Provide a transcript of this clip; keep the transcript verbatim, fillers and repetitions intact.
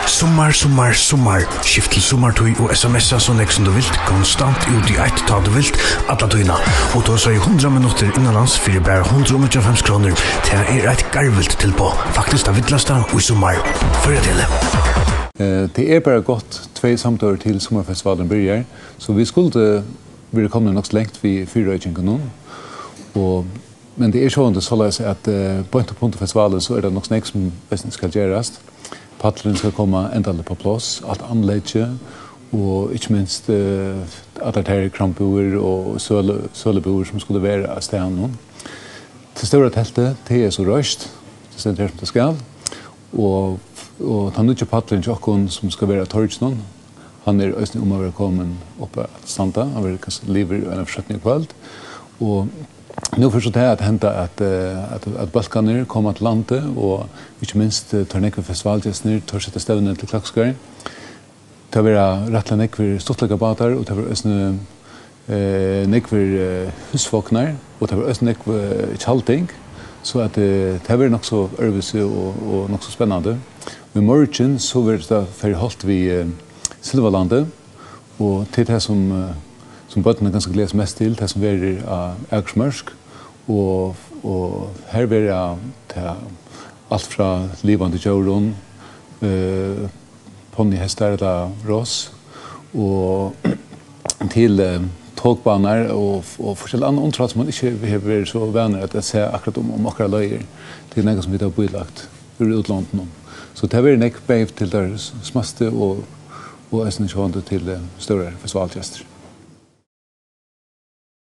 Summar, summar, summar. Skift til summartíð og S M S-a so nógv sum tú vilt, konstant út í eitt, tá tú vilt, alla tíðina. Og tú sigur hundrað minuttir innanlands fyri bara hundrað og níggjuoghálvfems krónur. Tað er eitt garvilt tilboð. Faktiskt tað villasta í summar. Føroya Tele. Eh, tað er bara gott tvey samdøgur til summarfestivalurin byrjar, so vit skuldu verið komnir nokk so langt við fyrireikingunum. Og, men tað er sjálvandi soleiðis, at, eh, beint upp undir festivalin, so er tað nokk so nógv, sum eisini skal gerast. Pallurin skal koma endaliga upp á pláss, alt anleggið, og ikki minst, eh, allar tær krambúðir og sølu-, sølubúðir, sum skulu vera á staðnum. Tað stóra teltið, tað er so reist, tað stendur her, sum tað skal, og, og tann nýggi pallurin hjá okkum, sum skal vera á torginum, hann er eisini um at vera komin upp at standa, hann verður kanska liðugur í eina fjøruti í kvøld, og nú fer so tað at henda, at, eh, at, at bólkarnir koma til landið, og ikki minst, eh, teir nógvu festivalgestirnir, teir seta stevnuna til Klaksvíkar. Tað verða rættiliga nógvir stuttleikabátar, og tað verða eisini, eh, nógvir, eh, húsvognar, og tað verða eisini nógv, eh, tjalding, so at, eh, tað verður nokk so øðrvísi og, og nokk so spennandi. Og í morgin, so verður tað ferð hálvt við, eh, Silvalandi, og til tað, sum, eh, sum børnini kanska gleða seg mest til, tað sum verður á Akursmørk, og, og her verða tað alt frá livandi djórum, eh, ponnyhestar ella ross, og til, eh, tokbánar og, og forskellig annan undirhald, sum man ikki hevur verið so vanur at, at síggja akkurát um, um okkara leiðir. Tað er nakað, sum vit hava bílagt úr útlondum. So tað verður nógv bæði til teir s-, smæstu og, og eisini sjálvandi til, eh, stórar festivalgestir.